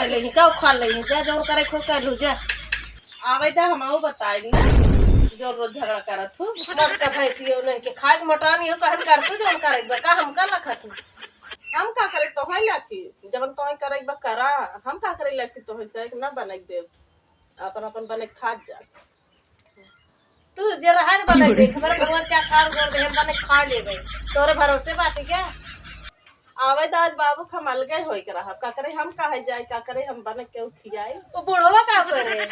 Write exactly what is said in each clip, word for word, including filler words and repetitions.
ले ही का उखाड़ ले ही, जा जौन करे खूब कर लू, जा। आवे दा, हमहू बताई ना, जो रोज झगड़ा करत हूँ। मत का भैंसियो नहीं के खाए के मोटान, यो कहन कर तू जौन करे बा, का हमका लखत हूँ? हम का करे तोहे लाखी, जवन तोहे करे बा करा, हम का करे लाखी तोहे से ना बने के देव, अपन अपन बने के खात जा। तू जे रहा बने के देख, हमारे भगवान चार ठार गोड़ दे, हम बने के खा लेबे, तोरे भरोसे बाटी क्या? आवे दा आज बाबू के हम अलगे होई के रहब, का करे हम काहे जाई, का करे हम बने के खियाई। वो बुढ़वा का करे?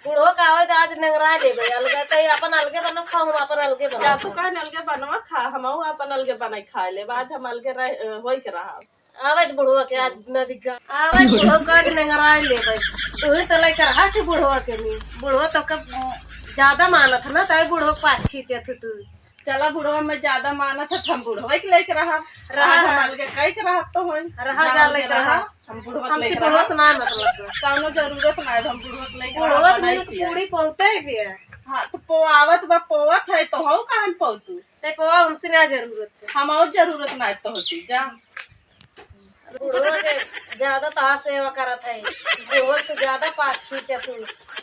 बुढ़वा का आवे दा आज नेंगरा लेबे, अलगे तो अपन अलगे बनो खाओ, हम अपन अलगे बनो जा, तू खाओ। काहे न अलगे बनवा खा, हमहू अपन अलगे बनाई खाए लेब, आज हम अलगे रह, होई के रहब। आवे दा बुढ़वा के आज नदी का, आवे दा बुढ़वा का आज नेंगरा लेबे, तू ही तो लेकर हाथ बुढ़वा के नहीं, बुढ़वा तो कब ज्यादा मानत है ना, तब बुढ़वा के पाछ खींचत है तू। चला बुढ़वा में ज्यादा मानत है, हम बुढ़वा के लेके रहा। रहा। आज हम अलगे कई के रहत तो होई। रहा ना जा अलगे लेके रहा। रहा। हम बुढ़वा के हमसे लेके बुढ़वा रहा। से ना मतलब बा। कौनो जरूरत ना है, हम बुढ़वा के लेके बुढ़वा रहा, तो बनाई नहीं पिया। पूरी पौते है भी है। हाँ, तो पोआवत बा, पोवत है, तो हऊ कहन पौतू। ते पोआ हमसे ना जरूरत है। हम और जरूरत ना है तो होती, जा। बुढ़वा के ज्यादा तहार सेवा करत है, बुढ़वा से ज्यादा पाछ खींचत हूँ।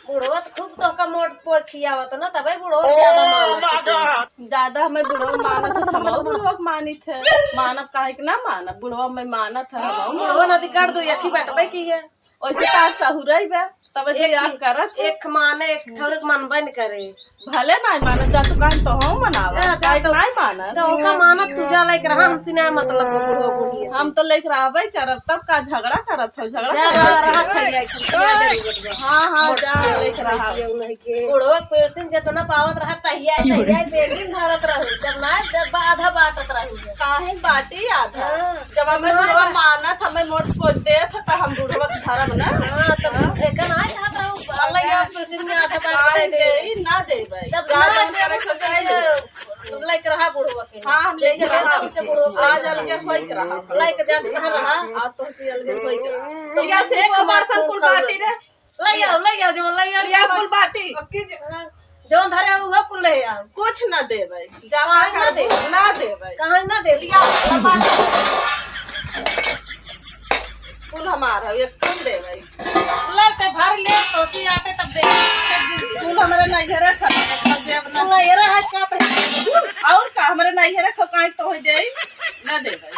बुढ़वा तो खूब तोहका मोट पोत खियावत ना, तबे बुढ़वा के ज्यादा मानत है। ज्यादा हमें बुढ़वा मानत है, हमहू बुढ़वा के मानित है। मानब काहे के ना मानब, बुढ़वा में मानत है, हमहू बुढ़वा नदी काट दो, यखी बटबे की है। वैसे तार सहुरई बा, तबे तो एक याद ही, करत है। एक माने, एक ठौर के मनबे न करे। भले नाय मानत, जा तू काहे तो हम मनावा, हाँ, जा काहे तो, नाय मानत। तो ओका मानत तू जा लाइक रहा, हमसे ना मतलब बा बुढ़वा बुढ़िया से। हम तो लाइक रहबे करब, तब का झगड़ा करत हो, झगड़ा जा करत रहा, हो। रहा, खा लिया, कुछ ना जरूरत बा। हाँ, हाँ, मोट जा के लाइक रहा। वैसे नहीं के। बुढ़वा पेंशन जितना पावत रहा, तहिया, तहिया बेटी धरत रहू, जब ना, जब आधा बांटत रहू। काहे बाटी आधा? हाँ। जब हमें हाँ। बुढ़वा मानत, हमें मोट पोत देत, त हम बुढ़वा के धरब ना। हाँ, तो हाँ। एकर ना चाहत रहू, अल्लाह या कुर्सी में आधा बांट काहे दे दे। देई, ना देबै। तब जा ना जौन देबू करे तो के कैसे कइलू। लइक रहा बुढ़वा के? हाँ, हम जैसे लइक रहा। रहता, वैसे बुढ़वा के आज लइक अलगे रहा। होइक रहा। लइक जात कहाँ रहा? आज तो हंसी अलगे होइक रहा। तो या देख सिर्फ वो हमार बासन खून कुल खौलत। बाटी रे। लइ आओ, लइ आओ, जवन लइ आओ। या कुल बाटी। अब की ज-, हाँ। जवन धरे हो, उहो कुल लइ आओ। कुछ ना देबै। जा काहे का ना करबू? देबै? ना देबै। काहे ना देबै? लिया, ना बाटी। कुल हमार है, एक कम देबै। ले ते भर ले, तोसी आटे तब दे। कुल हमरे नैहरे खा, खा दे अपना। तू नैहरे है का तो? और का, हमरे नैहरे खा काहे तो हो जाई? ना देबै।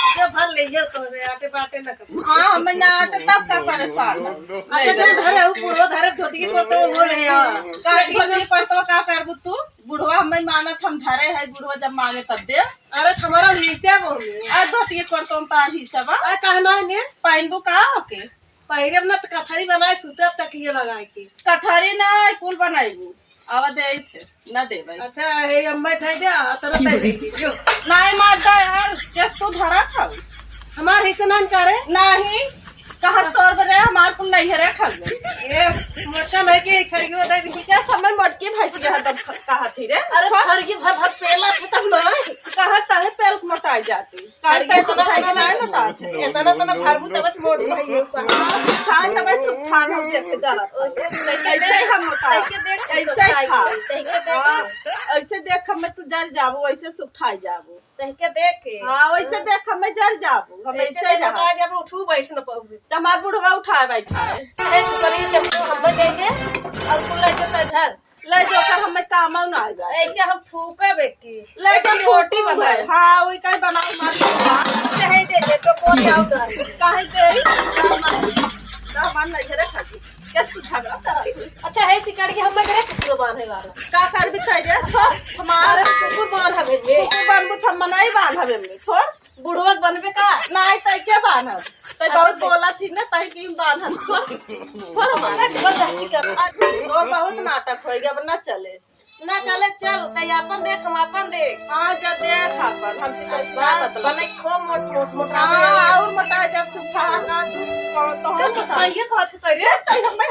जो भर ले, जो तो से आटे बाटे ना कब। हाँ, हमें ना आटे तब का परेशान है। अच्छा, जब धरे हो, पूरा धरे धोती के करते हो, वो ले आ। का धोती के करते हो, का करबू तू? बुढ़वा हमें मानत, हम धरे है, बुढ़वा जब मांगे तब दे। अरे, हमारा हिस्सा बोले। आ धोती के करते हो, तार हिस्सा बा। आ, कहना है ने? पहनबू का होके? पहिरब ना त कथरी बनाए सुतब तकिया लगाए के। कथरी ना, कुल बनाइबू। आवा दे आई थे, ना देबै। अच्छा, हे अम्मा ठाई दे, आ तरह तय दे दे, जो। नाय मार दे यार, केस तो धरा था। हमार हिस्सा नान करे? नहीं, कहाँ तोर बरे, हमार कुल नहीं है रे खल में। ए, मोटा नहीं के खरियो दे दी। क्या समय मटकी भैंस के हरदम ख-, कहा थी रे? अरे, छोड़। खरगी भर भर पेला थे तब ना। कहाँ तहे पेल मोटाई जाती। काहे अरे, तै इतना सुखाए के ना नाय मोटात है। इतना, इतना भरबू तब मोट भाई हो का। हाँ, सुखाए तब सुखान हम देख के जरा। ओसे तैके ऐसे देख, हम मोटा। तैके देख ऐसे सुखाए खा। के, तैके देख। हाँ, ऐसे देख हमें तू जर जाबू, ऐसे सुखाई जाबू। तैके देख के। हाँ, वैसे देख हमें जर जाबू, हम ऐसे ऐसे देख रहा। उठा जाबू, उठू बैठ न पाऊबू। तो हमार बुढ़वा उठाए बैठा है। अरे तू करिए चप्पू हमें दे दे, और तू ले जो तै घर। ले जो कर हमें काम ना आ जाए। ऐसे हम फूके बेटी। ले एक जो रोटी फूकू बनाए। है। हाँ, वही कहीं बना के मार दे। चाहे दे दे, तो कौन जाओ डर। काहे दे? दामान नहीं घरे खाती। कैसे तू झगड़ा कर रही हो? अच्छा है सिकड़ के हम घरे कुकुर बांधे वाला। का कर भी चाहिए? छोड़, हमारे कुकुर बांध हमें में। कुकुर बांध तो हम नहीं बांध हमें में। छोड़। बुढ़वा के बनबे का? नाय, तै के बान्हब? तै अच्छा, बहुत तै बोला थी ना, तै तीन बान्हब। छोड़, छोड़ हमारे। बस जल्दी कर। आज तो बहुत नाटक होइगा, अब ना चले। ना चले, चल, तै आपन देख, हम आपन देख। हाँ, जब देख आपन, हमसे कैसे बा-, मतलब? बने खो मोट, मोट, मोट हाँ, रहे। और मोटा जब सुखा का तू कौन तो तो हम सुखाइए कहत करे। तै हमें